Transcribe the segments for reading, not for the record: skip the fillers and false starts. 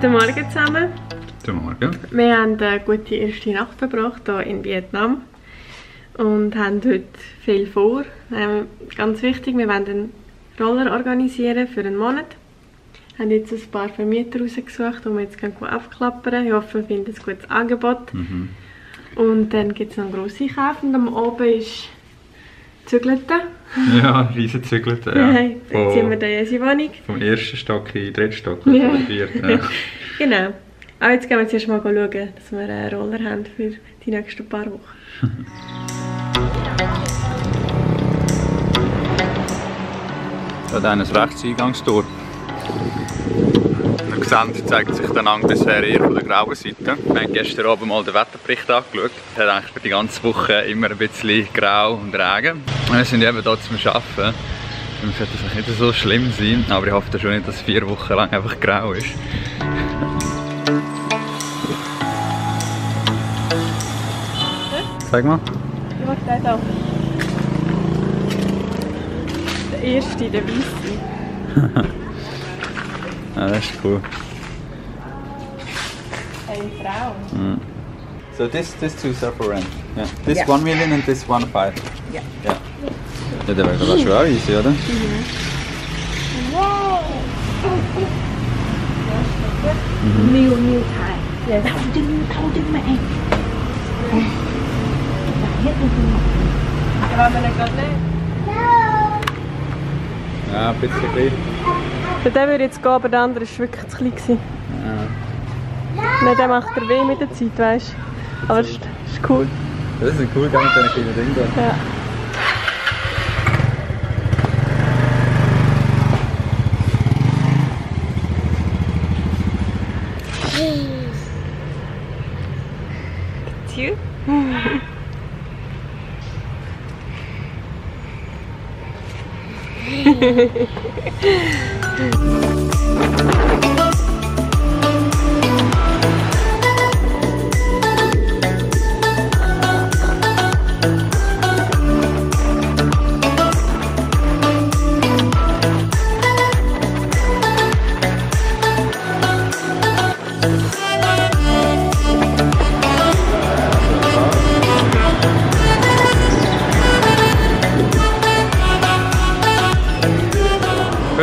Guten Morgen zusammen. Guten Morgen. Wir haben eine gute erste Nacht verbracht hier in Vietnam und haben heute viel vor. Ganz wichtig, wir wollen einen Roller organisieren für einen Monat. Wir haben jetzt ein paar Vermieter rausgesucht, die wir jetzt aufklappern. Ich hoffe, wir finden ein gutes Angebot. Und dann gibt es noch einen grossen Einkauf und am Abend ist Zügelte. Ja, riesen Zügelte. Ja. Dann ziehen wir da in unsere Wohnung. Vom ersten Stock in den dritten Stock oder den vierten. Ja. Genau. Aber jetzt gehen wir zuerst mal schauen, dass wir einen Roller haben für die nächsten paar Wochen. Da dann ein Rechtseingangstor. Wie gesagt, zeigt sich der Ang bisher eher von der grauen Seite. Wir haben gestern Abend mal den Wetterbericht angeschaut. Es hat eigentlich für die ganze Woche immer ein bisschen grau und Regen. Wir sind eben hier zum Arbeiten. Darum sollte es nicht so schlimm sein, aber ich hoffe schon nicht, dass es 4 Wochen lang einfach grau ist. Sag mal. Ich wollte den hier. Der erste, der Weisse. Ja, das ist cool. Eine Frau. So this two are for rent. Yeah. This 1 million and this 1.5. Ja. Ja. Ja, der wäre gerade schon auch easy, oder? Wow! New Thai. Yes. Thâu chân mẹ. Wollen wir nicht gerade nehmen? Ja, ein bisschen klein. Der würde jetzt gehen, aber der andere war wirklich zu klein. Ja. Nein, der macht er weh mit der Zeit, weißt du. Aber das ist cool. Das ist ein cool Gang mit diesen kleinen Dingen. Ja. Cute.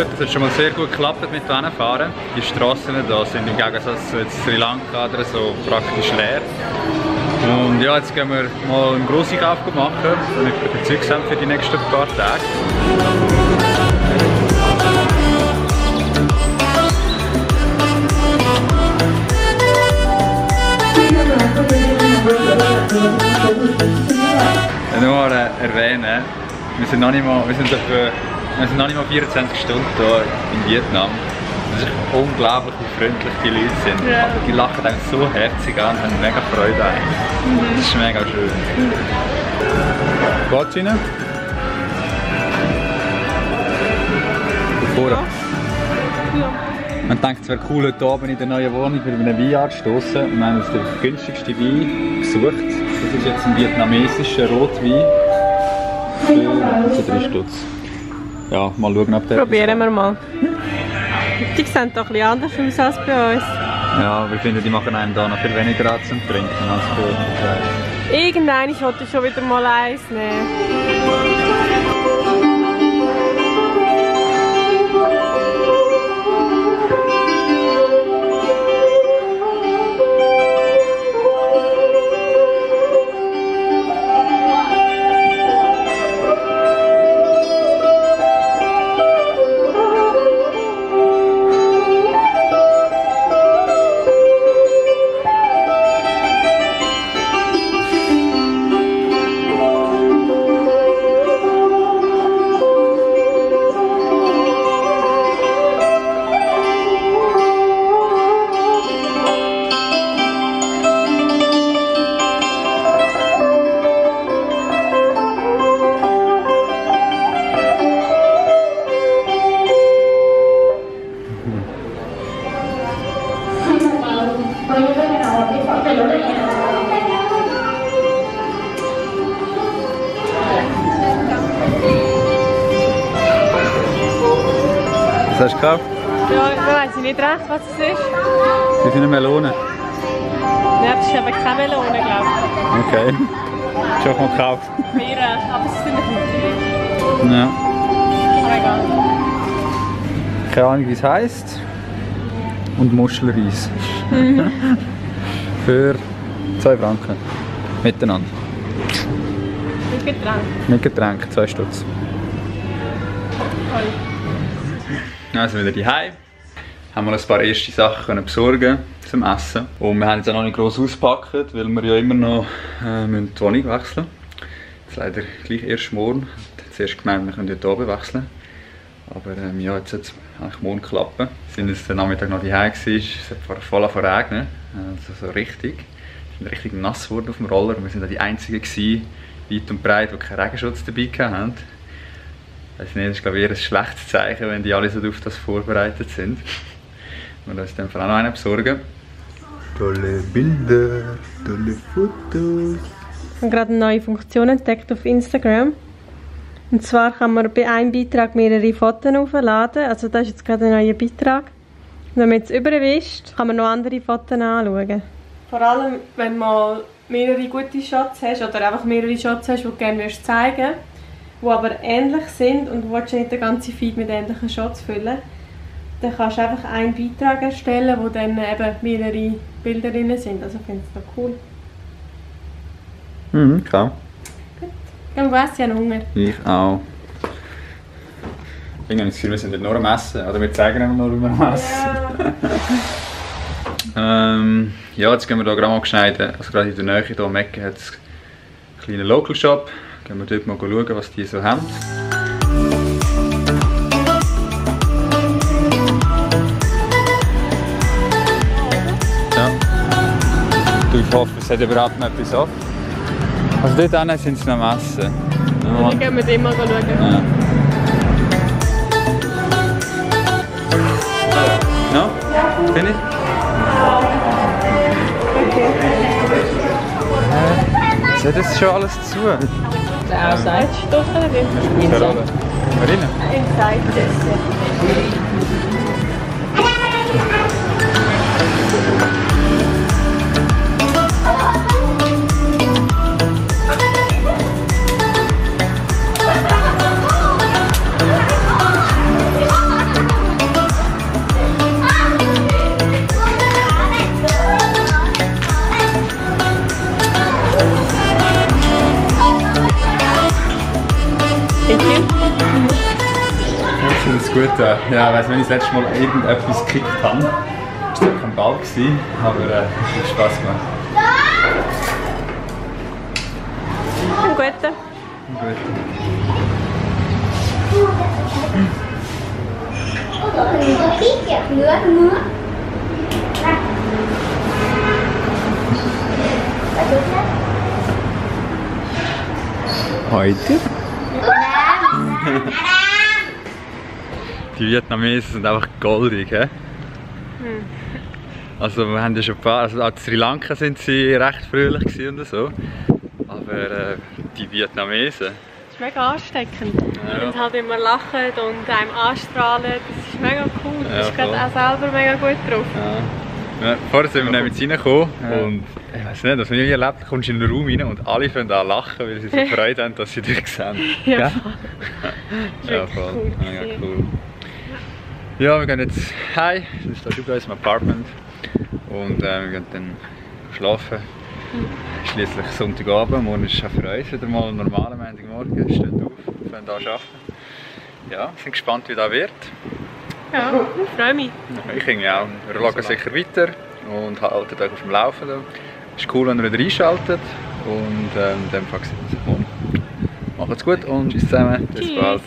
Das hat schon mal sehr gut geklappt mit dem Fahren. Die Straßen hier sind im Gegensatz zu Sri Lanka oder so praktisch leer. Und ja, jetzt gehen wir mal einen grossen Einkauf machen, damit wir überzeugt sind für die nächsten paar Tage. Nur erwähnen, wir sind noch nicht mal 24 Stunden hier in Vietnam. Es ist unglaublich, wie freundlich die Leute sind. Ja. Aber die lachen einem so herzig an und haben mega Freude an. Das ist mega schön. Geht's rein? Vorne. Ja. Man denkt, es wäre cool, heute Abend in der neuen Wohnung für einen Wein anzustoßen. Wir haben uns den günstigsten Wein gesucht. Das ist jetzt ein vietnamesischer Rotwein für 3 Stutz. Ja, mal schauen, ob der. Probieren wir mal. Die sehen doch ein bisschen anders aus als bei uns. Ja, wir finden, die machen einem da noch viel weniger zum Trinken als bei uns. Irgendwann wollte ich schon wieder mal eins nehmen. Was hast du gekauft? Ja, ich weiß nicht recht, was es ist. Das sind Melonen. Ja, das ist aber keine Melone, glaube ich. Okay. Schon mal gekauft. Beeren, aber es sind nicht. Ja. Aber egal. Keine Ahnung, wie es heisst. Und Muschelreis. Für 2 Franken. Miteinander. Mit Getränk. Mit Getränk, 2 Stutz. Also wieder daheim. Haben wir ein paar erste Sachen besorgen zum Essen. Und wir haben jetzt auch noch nicht gross ausgepackt, weil wir ja immer noch die Wohnung wechseln müssen. Jetzt leider gleich erst morgen. Ich habe zuerst gemeint, wir können hier oben wechseln. Aber ja, jetzt sollte es eigentlich morgen klappen. Wir sind jetzt den Nachmittag noch daheim gewesen. Es hat voll regnen. Also so richtig. Wir sind richtig nass geworden auf dem Roller. Und wir sind auch die Einzigen gewesen, weit und breit, die keinen Regenschutz dabei hatten. Ich weiß nicht, das ist glaube ich eher ein schlechtes Zeichen, wenn die alle so auf das vorbereitet sind. Wir uns dann auch noch einen besorgen. Tolle Bilder, tolle Fotos. Ich habe gerade eine neue Funktion entdeckt auf Instagram. Und zwar kann man bei einem Beitrag mehrere Fotos aufladen. Also das ist jetzt gerade ein neuer Beitrag. Und wenn man jetzt überwischt, kann man noch andere Fotos anschauen. Vor allem, wenn du mal mehrere gute Shots hast oder einfach mehrere Shots hast, die du gerne zeigen willst, die aber ähnlich sind und du willst nicht den ganzen Feed mit ähnlichen Shots füllen, dann kannst du einfach einen Beitrag erstellen, wo dann eben mehrere Bilder drin sind. Also ich finde es doch cool. Mhm, klar. Gut. Dann weiss ich Hunger. Ich auch. Ich habe das Gefühl, wir sind nicht nur am Essen. Oder wir zeigen immer nur, wie wir am Essen. Ja. Ja, jetzt gehen wir hier gerade mal schneiden. Also gerade in der Nähe hier am Ecke hat es einen kleinen Local Shop. Gehen wir dort mal schauen, was die so haben. Ja. Ich hoffe, es hat überhaupt noch etwas auf. Also dort hinten sind sie noch am Essen. Dann gehen wir den mal schauen. Ja. Ja? Finde ich? Ist das schon alles zu? Der Outside steht da drin. Inside. Marina? Inside das. Ich finde es gut. Ja, weiss, wenn ich das letzte Mal irgendetwas gekickt habe, war es kein Ball, aber es hat Spass gemacht. Ein guter. Heute? Die Vietnamesen sind einfach goldig, he? Also wir haben ja schon ein paar, also in Sri Lanka sind sie recht fröhlich und so, aber die Vietnamesen... Das ist mega ansteckend. Ja. Und halt immer lachen und einem anstrahlen, das ist mega cool. Du bist gerade auch selber mega gut drauf. Ja. Vorher sind wir mit reingekommen und ich weiß nicht, was man nie erlebt, du kommst in den Raum rein und alle fangen an lachen, weil sie so Freude haben, dass sie dich sehen. Ja, ja, voll. Cool. Mega cool. Ja, wir gehen jetzt heim, das ist da über uns im Apartment und wir gehen dann schlafen. Schließlich Sonntagabend, morgen ist es für uns wieder mal ein normaler Montagmorgen, stehen auf und fangen an zu arbeiten. Ja, wir sind gespannt, wie das wird. Ja, ich freue mich. Ich irgendwie auch. Wir schauen sicher weiter und halten euch auf dem Laufenden. Es ist cool, wenn ihr wieder einschaltet und in dem Fall sehen wir uns morgen. Macht's gut und tschüss zusammen. Bis bald.